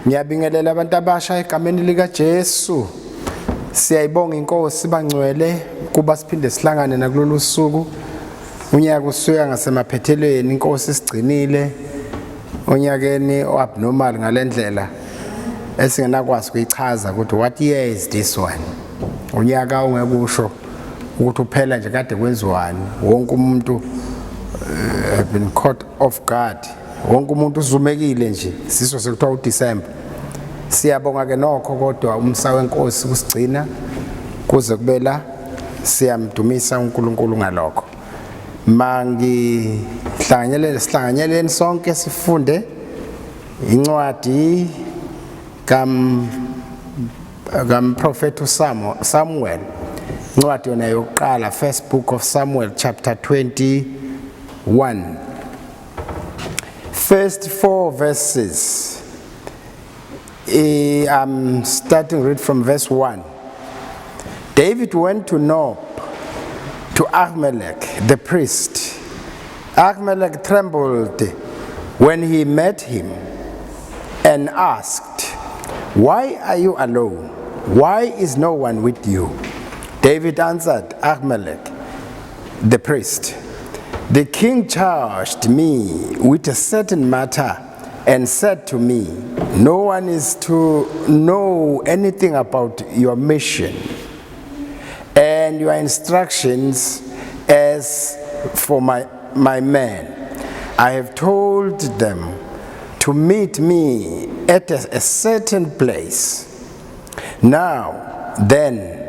Ngiyabingelela abantu abasha egameni lika Jesu. Siyayibonga inkosi bangcwele kuba siphinde sihlangane nakulolu suku. Unyaka usuya ngasemaphethelweni, inkosi sigcinile onyakeni oabnormal ngalendlela esingenakwazi kuyichaza ukuthi what year is this one. Unyaka ongekusho ukuthi uphela nje kade kwenziwani. Wonke umuntu have been caught off guard. Wonke umuntu uzumekile nje, siso sekuthiwa uDecember. Siyabonga ke nokho, kodwa umsa wenkosi kusigcina kuze kube la, siyamdumisa uNkulunkulu ngalokho. Mangihlanganyelele, sihlanganyeleni sonke sifunde incwadi kam kamprofeti uSamuel, incwadi yona yokuqala, First Book of Samuel chapter 21, first four verses. I'm starting read from verse 1. David went to Nob to Ahimelech the priest. Ahimelech trembled when he met him and asked, "Why are you alone? Why is no one with you?" David answered Ahimelech the priest, "The king charged me with a certain matter and said to me, 'No one is to know anything about your mission and your instructions. As for my men, I have told them to meet me at a certain place. Now then,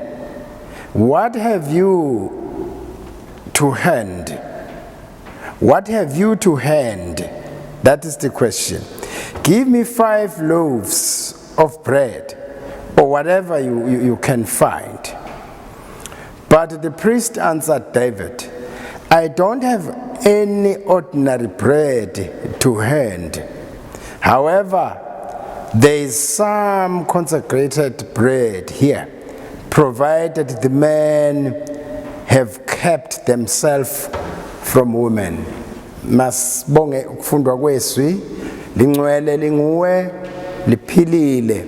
what have you to hand? What have you to hand?" That is the question. "Give me 5 loaves of bread or whatever you can find." But the priest answered David, "I don't have any ordinary bread to hand. However, there is some consecrated bread here, provided the men have kept themselves from women." Masibonge ukufundwa kwezwi lingcwele, linguwe, liphilile,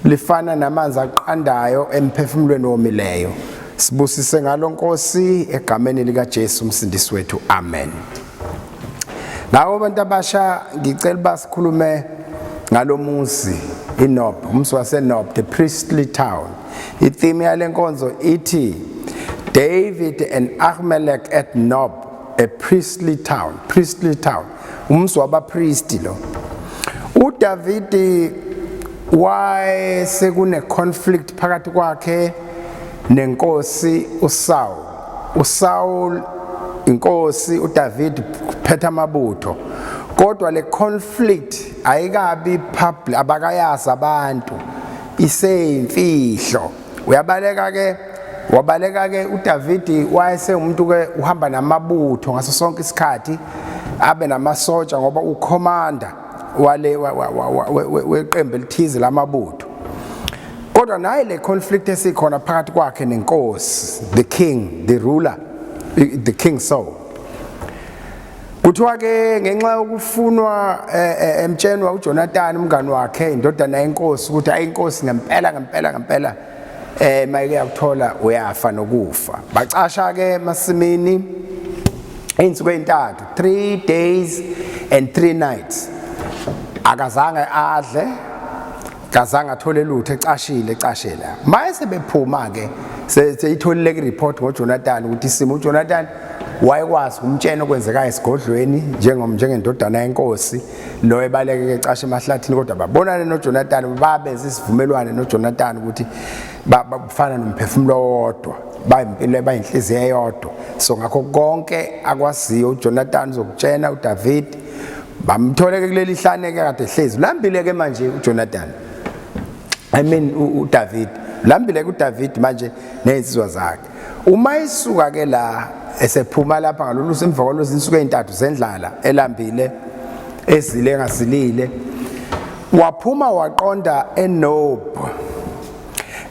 lifana namanzi aqandayo emphefumulweni womileyo. Sibusise ngalo Nkosi, egameni lika Jesu umsindisi wethu, amen. Ngakho abantu abasha, ngicela basikhulume ngalomuzi iNob, umuzi waseNob, the priestly town. Itheme yale nkonzo ithi David and Ahimelech at Nob, a priestly town. Priestly town, umuzi wabapristi lo. uDavid waye sekune conflict phakathi kwakhe nenkosi uSaul. uSaul inkosi, uDavid phetha amabutho, kodwa le conflict ayikabi public, abakayazi abantu, iseyimfihlo. Uyabaleka ke, wabaleka ke uDavid. Wayesewumuntu ke uhamba namabutho ngaso sonke isikhathi, abe namasotsha ngoba ucommander wale weqembu elithize lamabutho. Kodwa naye le conflict esikhona phakathi kwakhe nenkosi, the king, the ruler, the King Saul. Kuthiwa ke ngenxa yokufunwa emtshenwa uJonathan umngani wakhe, indodana yenkosi, ukuthi ayinkosi ngempela ngempela ngempela, mayike yakuthola uyafa nokufa. Bacasha ke emasimini insuku ezintathu, 3 days and 3 nights. Akazange adle, kazange athole lutho, ecashile, ecashela. Maye sebephuma ke, seyitholile ke report ngoJonathan ukuthi isimo, uJonathan wayekwazi ukumtshena okwenzekayo esigodlweni njengendodana yenkosi lo ebaleke ke ecasha emahlathini. Kodwa babonane noJonathan, babenza isivumelwano noJonathan ukuthi bafana nomphefumulo owodwa, bayimpilo, bayinhliziyo eyodwa. So ngakho konke akwaziyo uJonathan uzokutshena uDavid. Bamthole ke kuleli hlane ke kade ehlezi lambile ke manje uJonathan, I mean uDavid lambile ke uDavid manje nezinsizwa zakhe. Uma isuka ke la, esephuma lapha ngalolu emva kwalezi insuku ezintathu zendlala, elambile, ezile engasilile, waphuma waqonda eNob.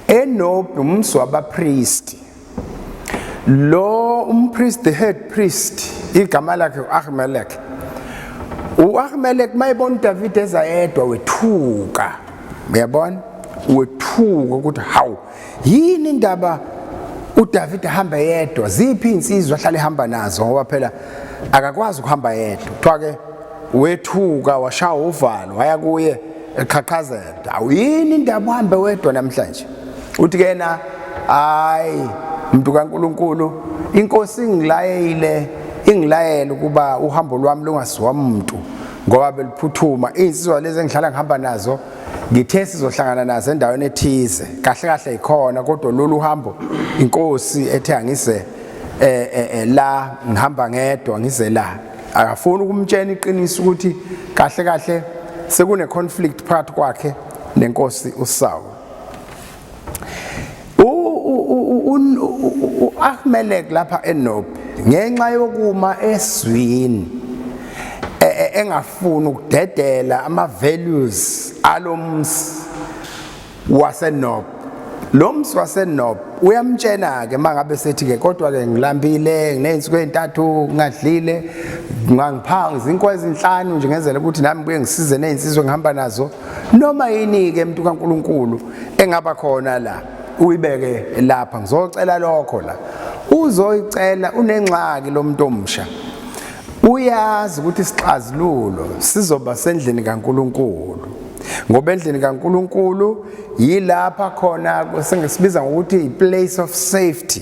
ENob umzi wabapriest. Lo umpriest, the head priest, igama lakhe uAhimelech. U-Ahimeleki mayebona uDavide eza yedwa wethuka. Uyabona? Wethuka ukuthi hawu yini indaba uDavide ahambe yedwa, ziphi insizwa ahlale ehamba nazo ngoba phela akakwazi ukuhamba yedwa. Kuthiwa ke wethuka washaya uvalo waya kuye eqhaqhazela. Hawu yini indaba uhambe wedwa namhlanje? Uthi ke na hayi mntu kaNkuluNkulu inkosi ingilayile ingilayela ukuba uhambo lwami lungaziwa umuntu ngoba beliphuthuma izinsizwa lezi engihlala ngihamba nazo ngithe sizohlangana nazo endaweni ethize kahle kahle ikhona kodwa lolu hambo inkosi ethe angise eh, eh, eh la ngihamba ngedwa ngize la akafuni ukumtshena iqiniso ukuthi kahle kahle sekune conflict phakathi kwakhe nenkosi uSaul. U-Ahimeleki lapha eNob ngenxa yokuma eswini e, e, engafuni ukudedela ama-values alomsi waseNob. Lo msi waseNob uyamtshena-ke uma ngabe sethi-ke kodwa-ke ngilambile nginey'nsuku ey'ntathu ngingadlile ngangipha izinkwa ezinhlanu nje ngenzela ukuthi nami buye ngisize ney'nsizwa engihamba nazo. Noma yini-ke mntu kaNkulunkulu engaba khona la uyibeke lapha ngizocela lokho la uzoyicela unengxaki lo muntu omusha uyazi ukuthi isixazululo sizoba sendlini kaNkulunkulu ngoba endlini kaNkulunkulu yilapha khona sengisibiza ngokuthi i-place of safety.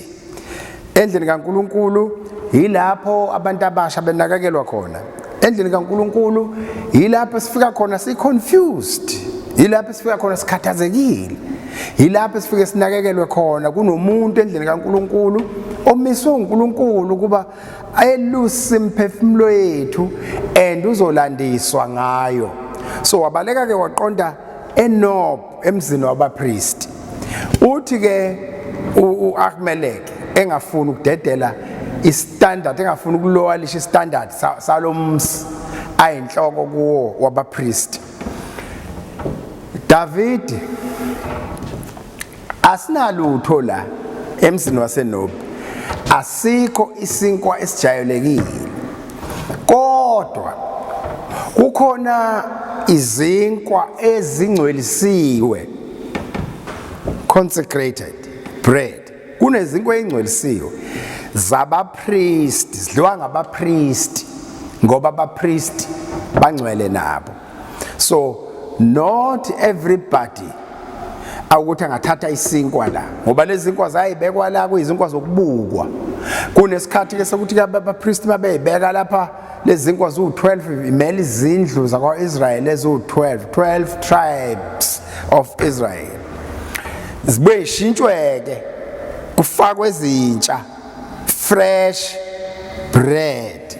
Endlini kaNkulunkulu yilapho abantu abasha benakekelwa khona. Endlini kaNkulunkulu yilapho sifika khona si-confused, yilapho sifika khona sikhathazekile, yilapho sifike sinakekelwe khona. Kunomuntu endlini kaNkulunkulu omiswe uNkulunkulu ukuba ayeluse imiphefumulo yethu and uzolandiswa ngayo. So wabaleka ke waqonda eNob emzini wabapristi. Uthi ke uAhimeleki engafuni ukudedela istandard, engafuni ukulowalisha istandard salomsi ayinhloko kuwo wabapristi. David, asinalutho la emzini waseNobi, asikho isinkwa esijayelekile, kodwa kukhona izinkwa ezingcwelisiwe, consecrated bread. Kunezinkwa ezingcwelisiwe zabapristi, zidliwa ngabapristi ngoba abapristi bangcwele nabo. So not everybody awukuthi angathatha isinkwa la, ngoba lezi zinkwa zayibekwa la kuyizinkwa zokubukwa. Kunesikhathi ke sokuthi ke abapristi babeyibeka lapha lezi zinkwa ziwu-12, imele izindlu zakwa-Israel eziwu-12, 12 tribes of Israel. Zibuye ishintshweke kufakwe ezintsha, fresh bread,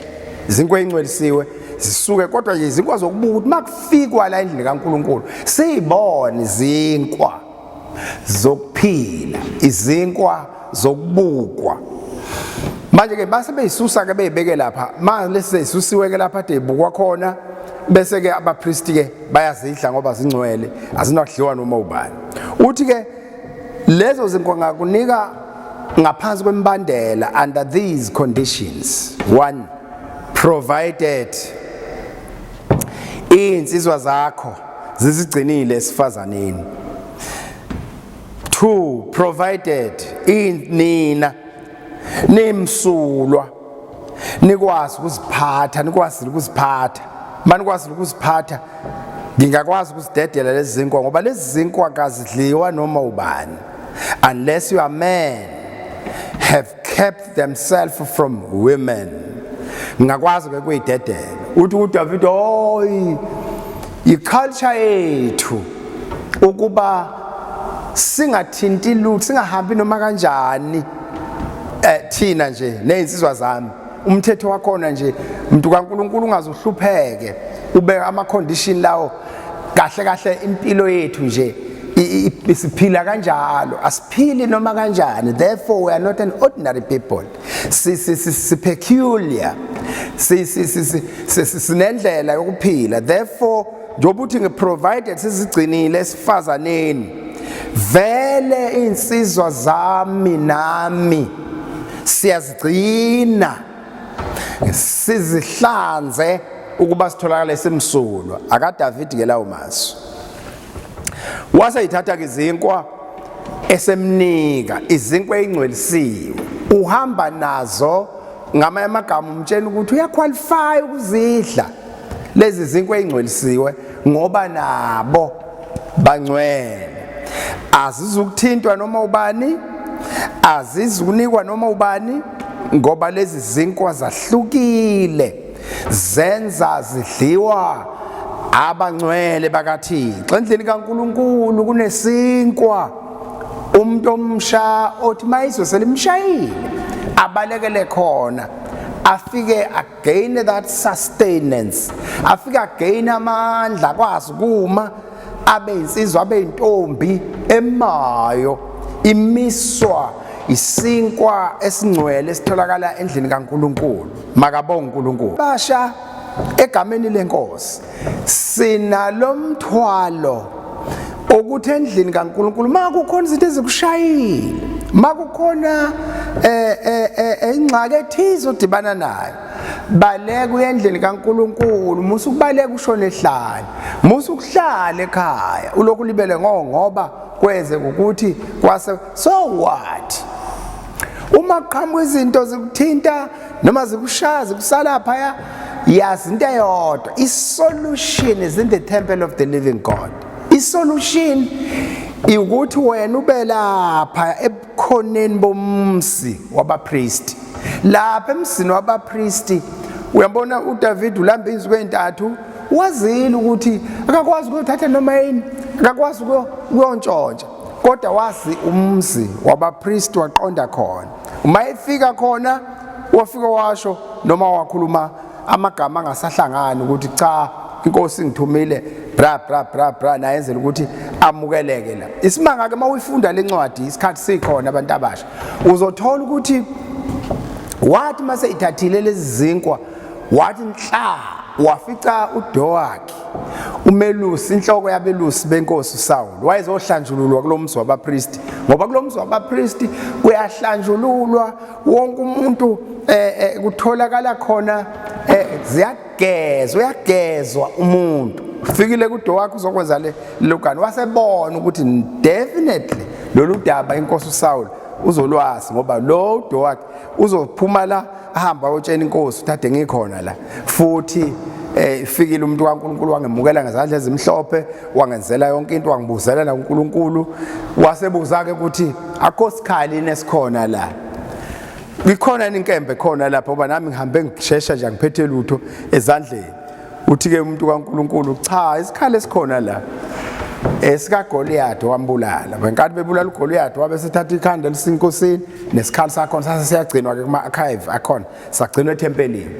izinkwa ey'ngcwelisiwe zisuke, kodwa nje izinkwa zokubuka ukuthi makufikwa la endlini kaNkulunkulu siyibone izinkwa zokuphila, izinkwa zokubukwa. Manje ke base beyisusa ke beyibeke lapha, manje lesi seyisusiwe ke lapha ade ibukwa khona, bese ke abapristi ke bayazidla ngoba zingcwele, azinakudliwa noma ubani. Uthi ke lezo zinkwa ngakunika ngaphansi kwembandela, under these conditions. One, provided iy'nsizwa zakho zizigcinile esifazaneni. Two, provided nina nimsulwa nikwazi ukuziphatha, nikwazi ukuziphatha. Manikwazi ukuziphatha, ngingakwazi ukuzidedela lezi zinkwa, ngoba lezi zinkwa kazidliwa noma ubani unless you are men have kept themselves from women. Ngingakwazi ke kuyidedela. Uthi uDavid, oy, i-culture yethu ukuba singathinti lutho, singahambi noma kanjani, thina nje nezinsizwa zami. Umthetho wakhona nje mntu kaNkuluNkulu ungazuhlupheke ubeka ama condition lawo. Kahle kahle impilo yethu nje siphila kanjalo, asiphili noma kanjani. Therefore we are not an ordinary people, si si si peculiar, si si si sinendlela yokuphila. Therefore njengoba uthi ngiprovided sizigcinile esifazaneni, vele insizwa zami nami siyazigcina sizihlanze Ukuba sitholakale simsulwa. AkaDavid ke lawo mazwi. Wase ithatha ke izinkwa esemnika, izinkwa ezingcwelisiwe, uhamba nazo. Ngamanye amagama umtshela ukuthi uyaqualify ukuzidla lezi zinkwa ezingcwelisiwe ngoba nabo bangcwele. Azizukuthintwa noma ubani, azizukunikwa noma ubani, ngoba lezi zinkwa zahlukile, zenza zidliwa abangcwele bakaThixo. Endlini kaNkuluNkulu kunesinkwa umuntu omsha othi mayizwe selimshayile abalekele khona, afike again that sustenance, afike again amandla, akwazi kuma abe insizwa, abe intombi emayo, imiswa isinkwa esingcwele esitholakala endlini kaNkuluNkulu. Makabonga uNkulunkulu. Basha, egameni lenkosi sinalomthwalo ukuthi endlini kaNkuluNkulu makukhona izinto ezikushayile, makukhona ingxaki ethize odibana nayo, baleka uye endlini kaNkuluNkulu. Musa ukubaleka ushone ehlane, musa ukuhlala ekhaya ulokhu ulibele ngoba kweze ukuthi kwase so what. Uma kuqhamuka izinto zikuthinta noma zikushaya zikusala phaya, yazi into eyodwa: i-solution is in the temple of the living God. I-solution ukuthi wena ube lapha ebukhoneni bomsi wabapristi, lapha emsini wabapristi. Uyabona, uDavid ulamba izinsuku ezintathu, wazile ukuthi akakwazi ukuyothatha noma yini, akakwazi ukuyontshontsha, kodwa wazi umzi wabapristi, waqonda khona. Uma efika khona wafika washo noma wakhuluma amagama angasahlangani ukuthi cha, inkosi ngithumile, bra bra bra bra, nayenzela ukuthi amukeleke la. Isimanga ke, mawuyifunda lencwadi isikhathi sikhona, abantu abasha, uzothola ukuthi wathi mase ithathile lezi zinkwa, wathi nhla, wafica uDoaki umelusi, inhloko yabelusi benkosi uSaul, wayezohlanjululwa kulomzi wabapristi, ngoba kulomzi wabapristi kuyahlanjululwa wonke umuntu. Kutholakala khona ziyagezwa, uyagezwa umuntu. Fikile kuDoaki uzokwenza le logani, wasebona ukuthi definitely lolu daba inkosi uSaul uzolwazi, ngoba lo uDoaki uzophuma la ahamba ayotshela inkosi uthathe ngikhona la. Futhi ifikile umuntu kaNkuluNkulu, wangemukela ngezandla ezimhlophe, wangenzela yonke into, wangibuzela na uNkulunkulu. Wasebuza ke ukuthi akho sikhali nesikhona la, ikhona inkembe khona lapha, ngoba nami ngihambe ngishesha nje, angiphethe lutho ezandleni. Uthi ke umuntu kaNkuluNkulu, cha, isikhali esikhona la esikaGoliath wambulala. Ngenkathi bebulala uGoliath, wabe sethatha ikhanda lisinkosini, nesikhali sakhona sase siyagcinwa ke kuma archive akhona, sagcinwa ethempelini,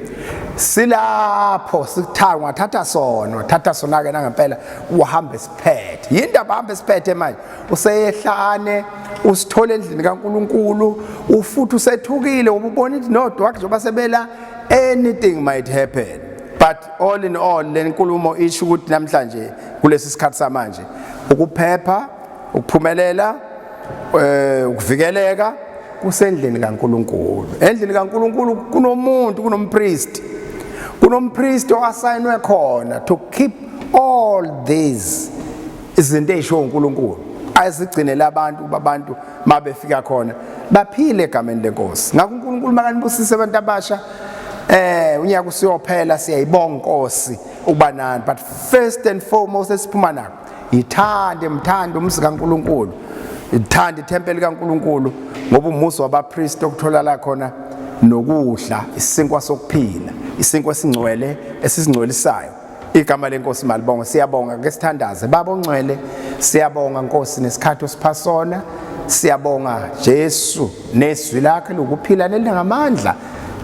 silapho sithatha, ungathatha sona. Wathatha sona ke nangempela, uhambe siphethe. Yindaba hambe siphethe manje, useyehlane, usithola endlini kaNkuluNkulu, ufuthi usethukile ngoba ubona ukuthi nodwa njengoba sebela, anything might happen. But all in all, le nkulumo isho ukuthi namhlanje kulesi sikhathi samanje, ukuphepha, ukuphumelela, ukuvikeleka kusendlini kaNkuluNkulu. Endlini kaNkuluNkulu kunomuntu, kunompriest, kunompriest oasayinwe khona to keep all these izinto ezisho uNkulunkulu, ayizigcinele abantu, abantu mabefika khona baphile egameni lenkosi. Ngakho uNkulunkulu makanibusise, abantu abasha. Unyaka usiyophela, siyayibonga inkosi ukuba nani, but first and foremost esiphuma nako, yithande, mthande umzi kaNkuluNkulu, ithande ithempeli kaNkuluNkulu, ngoba umuzi wabapristi okutholakala khona nokudla isinkwa sokuphila, isinkwa esingcwele esisingcwelisayo. Igama lenkosi malibonga. Siyabonga. Ke sithandaze. Baba ongcwele, siyabonga Nkosi nesikhathi osipha sona. Siyabonga Jesu nezwi lakhe lokuphila nelingamandla.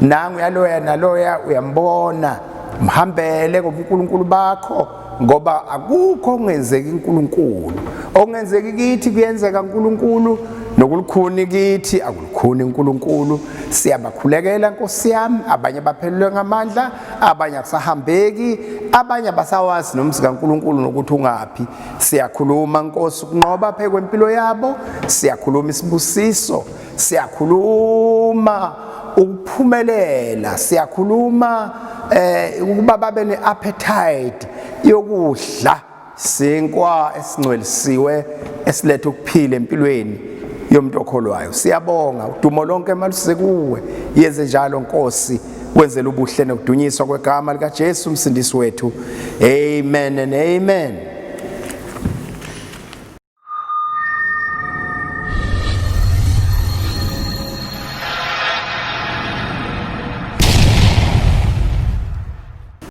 Nangu yaloya naloya, uyambona, mhambele ngobuNkulunkulu bakho, ngoba akukho okungenzeki uNkulunkulu. Okungenzeki kithi kuyenzeka uNkulunkulu, nokulukhuni kithi akulukhuni uNkulunkulu. Siyabakhulekela Nkosi yami, abanye baphelelwe ngamandla, abanye akusahambeki, abanye abasawazi nomzi kaNkulunkulu nokuthi ungaphi. Siyakhuluma Nkosi ukunqoba phe kwempilo yabo, siyakhuluma isibusiso, siyakhuluma ukuphumelela, siyakhuluma. eh ukuba babe neappetite yokudla sinkwa esingcwelisiwe esiletha ukuphila empilweni yomuntu okholwayo. Siyabonga, udumo lonke malusize kuwe. Yenze njalo Nkosi, wenzele ubuhle nokudunyiswa kwegama likaJesu umsindisi wethu. Amen and amen.